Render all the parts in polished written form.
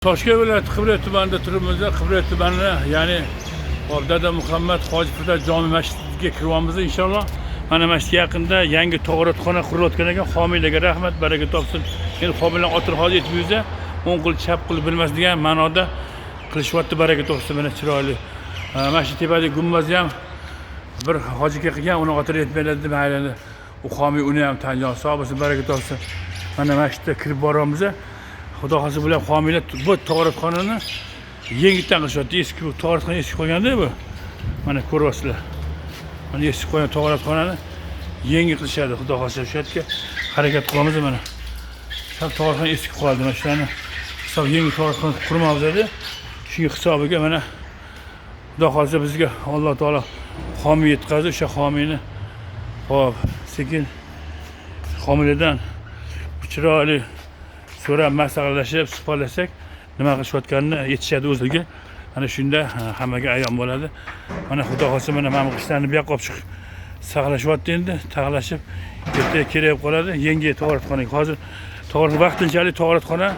Toshkent viloyati Qibray tumanida turibmiz. Qibray tumanini, ya'ni hop, Dada Muhammad Hoji Firdavs jome masjidiga kiryapmiz inshaalloh. Mana masjidga yaqinda yangi tog'oratxona qurilayotgan ekan. Homiylarga rahmat, baraka topsin. Endi homiylar otini hozir aytib yursa, o'ng qo'l chap qo'l bilmas degan ma'noda qilishyapti, baraka topsin, mana chiroyli. Mana shu tepadagi gumbazni ham bir hoji aka qilgan, uni otini aytmaylar deb mayli. U homiy uni ham tan jon sog' bo'lsin, baraka topsin. Mana masjidga kirib boramiz. Xudo xohlasa, bular homiylar bu tog'oratxonani yengitdan qilishyapti. Eski bu tog'oratxona eski qo'yganda bu. Mana ko'ryapsizlar. Mana eski qo'ygan tog'oratxonani yangi qilishadi, xudo xohlasa. Shu yerga harakat qilamiz mana. Sal tog'oratxona eski qoldi. Mana shularni hisob yangi tog'oratxona qurmoqmiz edi. Shunga hisobiga mana xudo xohlasa bizga Alloh taolo homiy yetkazdi. O'sha homiyni hop, sekin homiylardan chiroyli so'rab, maslahatlashib, suhbatlashsak, nima qilishayotganini yetishadi o'ziga. Mana shunda hammaga ayon bo'ladi. Mana xudo xohlasa mana bu ishlarni bu yoqqa olib chiqib saqlashyapti endi, tag'lashib ertaga kerak bo'lib qoladi yangi tog'oratxonaga. Hozir tog'orat vaqtinchalik tog'oratxona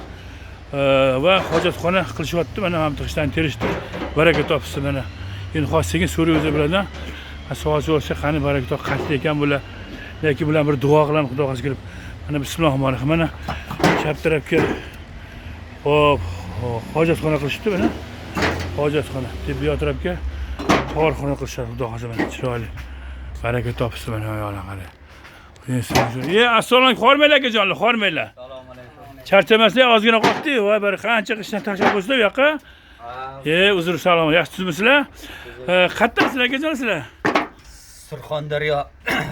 va hojatxona qilishyapti. Mana bu g'ishtlarni terishdi. Baraka topsin mana. Endi hozir sekin so'raymiz bulardan. Savol so'rasa, qani baraka top, qayerda ekan bular? Yoki bular bir duo qilamiz, xudo xohlasa kirib. Mana bismillahirrohmanirrohim. Mana chap tarafga hop, hojatxona qilishibdi mana. Hojatxona. Bu yoq tarafga tog'oratxona qilishadi, xudo xohlasa mana chiroyli. Baraka topsin mana yo'qlar qara. E, assalomu alaykum, hormanglar akajonlar, hormanglar. Assalomu alaykum. Charchamaslar, ozgina qolibdi. Voy, bir qancha qishdan tashlab qo'ysa bu yoqqa. E, uzr, salom. Yaxshi tuzmisizlar? Qayerdansizlar akajon sizlar? Surxondaryo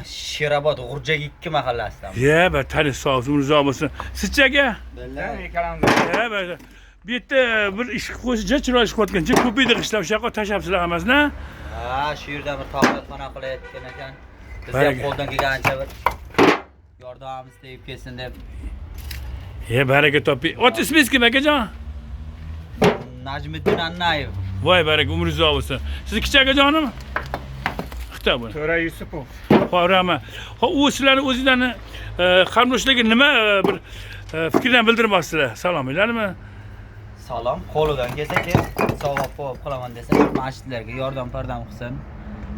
Sherobod G'urjak 2 mahallasidan. Ye, bir tani sog', umri uzoq bo'lsin. Sizchi aka? Ye, bir bu yerda bir ish qilib qo'ysa, juda chiroyli ish qilayotgan. Juda ko'paydi g'ishtlar, o'sha yoqqa tashlabsizlar hammasini. Ha, shu yerda bir tog'oratxona qilayotgan ekan. Biz ham Baraka. qo'ldan kelgancha bir yordamimiz tegib ketsin deb. Ye, baraka toping. Ot ismingiz kim akajon? Najmiddin Annayev. Voy, baraka, umringiz uzoq bo'lsin. Sizni kichik akajonim? Xitoy bu. To'ra Yusupov. Xo'p, rahmat. Xo'p, u sizlarni o'zinglarni qarindoshlarga nima bir fikrdan bildirmoqchisizlar? Salominglarmi? Salom, qo'lidan kelsa kel, savob pavob qilaman desa, masjidlarga yordam pardam qilsin.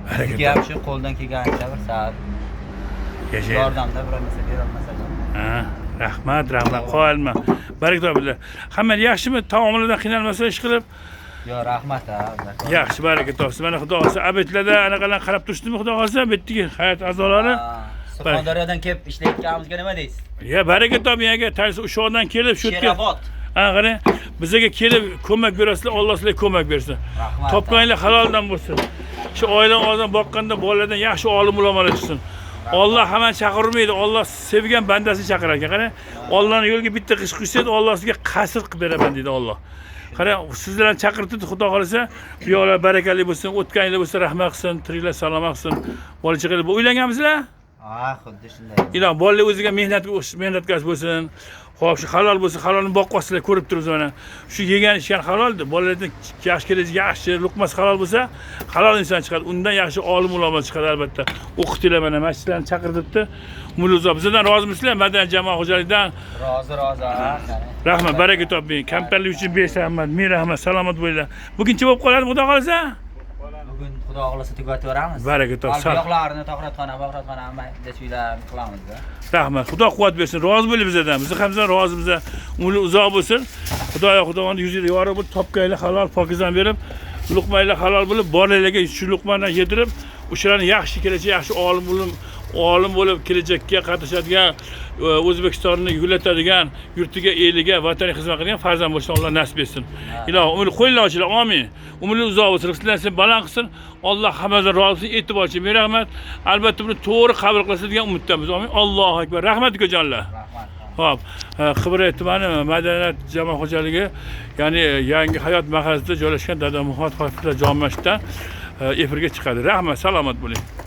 Baraka Bizga ham shu qo'ldan kelgancha bir soat Yashaydi. yordamda biror narsa berolmasak ham. Ha, rahmat, rahmat. Qoyilman. Baraka topinglar. Hamma yaxshimi? Taomlardan qiynalmasa ish qilib? Yo, rahmat ha. Yaxshi, baraka topsin. Mana xudo xohlasa обед larda anaqalarni qarab turishdimi xudo xohlasa bu yerdagi hay'at a'zolari? Ha, Surxondaryodan kelib ishlayotganimizga nima deysiz? Ya, baraka toping aka. Tarsi Ushoqdan kelib shu yerga. Sherobod. Ha, qarang, bizga kelib ko'mak berasizlar, Alloh sizlarga ko'mak bersin. Rahmat. Topganinglar haloldan bo'lsin. Shu oila odam boqqanda bolalardan yaxshi olim ulamolar chiqsin. Olloh hammani chaqirmaydi, Olloh sevgan bandasini chaqirar ekan. Qarang, Ollohning yo'liga bitta qish quysangiz, Olloh sizga qasr qilib beraman deydi Olloh. Qarang, sizlarni chaqirtdi, xudo xohlasa, bu yoqlar barakali bo'lsin, o'tganinglar bo'lsa rahmat qilsin, tiriklar salomat qilsin. Bola chaqalar, uylanganmisizlar? Ha, xuddi shunday. Ilohim bolalar o'ziga mehnat mehnatkash bo'lsin. Xo'p, shu halol bo'lsa, halolni boqyapsizlar, ko'rib turibsiz mana. Shu yegan ichgan haloldir. Bolalardan yaxshi kelajak, yaxshi luqmasi halol bo'lsa, halol inson chiqadi. Undan yaxshi olim ulamo chiqadi albatta. O'qitinglar mana masjidlarni chaqirtibdi. Umri uzoq. Bizdan rozimisizlar? Madaniy jamoat xo'jaligidan Rozi, rozi. Ha, rahmat, baraka toping. Kamtarlik uchun rahmat, ming rahmat, salomat bo'linglar. Buguncha bo'lib qoladi, xudo xohlasa. Bugun xudo xohlasa tugatib yuboramiz. Baraka top, Hali bu yoqlarini tog'oratxona, bog'ratxona mayda chuylarni qilamiz-da. Rahmat. Xudo quvvat bersin. Rozi bo'ling bizdan. Biz ham sizdan rozimiz. Umri uzoq bo'lsin. Xudoyo Xudovand yuzinglar yorug' bo'lib, topganinglar halol, pokizon berib, luqmanglar halol bo'lib, bolalarga shu luqmani yedirib, o'shalarni yaxshi kelajak, yaxshi olim bo'lib, olim bo'lib kelajakka qatnashadigan, O'zbekistonni gullatadigan, yurtiga, eliga, vataniga xizmat qiladigan farzand bo'lishini Alloh nasib etsin. Ilohim umr qo'yinglar ochilar, amin. Umri uzoq bo'lsin, rizqlarini baland qilsin. Alloh hammasidan rozi bo'lsin, e'tiborchi, ming rahmat. Albatta buni to'g'ri qabul qilsa degan umiddamiz. Amin. Allohu akbar. Rahmat ukajonlar. Rahmat. Xo'p, Qibray tumani madaniyat jamoat xo'jaligi, ya'ni Yangi Hayot mahallasida joylashgan Dada Muhammad Hofiz jome masjididan efirga chiqadi. Rahmat, salomat bo'ling.